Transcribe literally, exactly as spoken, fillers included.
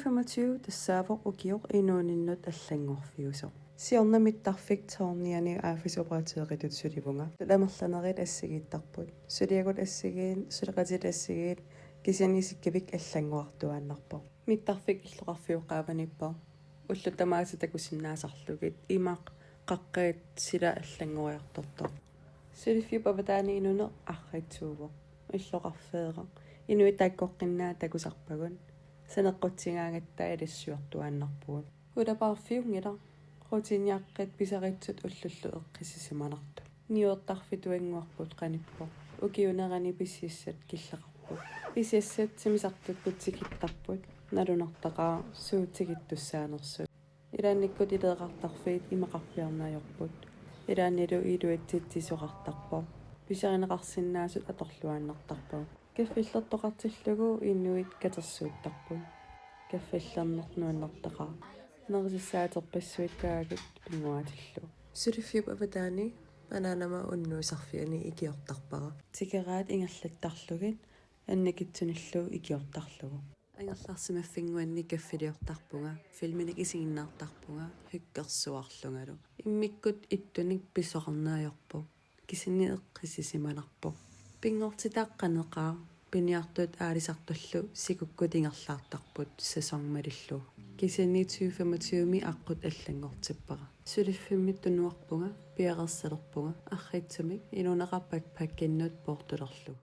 femogtyve tassaavoq ukioq inuuninnut allanngorfiusoq. Siorna mittarfik tårniani affærdsoperatøritut sulivunga. Amerlanerit assigiittarput. Suliagut assigiit, suleqatitit assigiit, kisianni isikkivik allanngorartuaannarpoq. Mittarfik illoqarfiup qaavaniippoq. Ullut tamaasa takusinnaasarlugit imaq qaqqat sila allanngoriartortoq. Suliffiup avataani inuneq arriitsuuvoq. Illoqarfeeraq. Inuit taakkoqqinnaat takusarpagut. Saneqqutsingaangatta ilissiortuaannarpugut. Ulapaarfiunngilaq. Rutiniaqqat pisaritsut ullullu eqqissisimanartut. Niuertarfik tuannguarput qanippoq. Ukiuunerani pisiassat killeqarput. Pisiassat timmisartukkut tikittarput. Nalunartaqaaq suut tikittussaanersut. Ilaannikkut ileeqartarfiit imaqarpiarneq ajorput. Ilaannilu iluatsitsisoqartarpoq. Pisarineqarsinnaasut atorluaannartarpagut. Kaffillertoqartillugu inuit katersuuttarput. Kaffillerneq nuannertaqaaq. Nerisissaaterpassuit kaagit pinnguaatillu. Suliffiup avataani bananama unnuisarfiani ikiortarpara. Tikeraat ingerlattarlugit annikitsunillu ikiortarlugu. Angerlarsimaffinnguanni kaffiliortarpunga, filminik isiginnaartarpunga, hyggersuarlungalu. Immikkut ittunik pisoqarneq ajorpoq. Kisianni eqqissisimanarpoq. Pinngortitaq qaneqaaq, piniartut aalisartullu sikukkut ingerlaartarput sæson malillugu. Kisianni tyve femogtyve-mi aqqut allanngortippara. Suliffimmit tunuarpunga, piareersalerpunga, arriitsumik inuuneqarpoq backpackinnut poortulerlugu.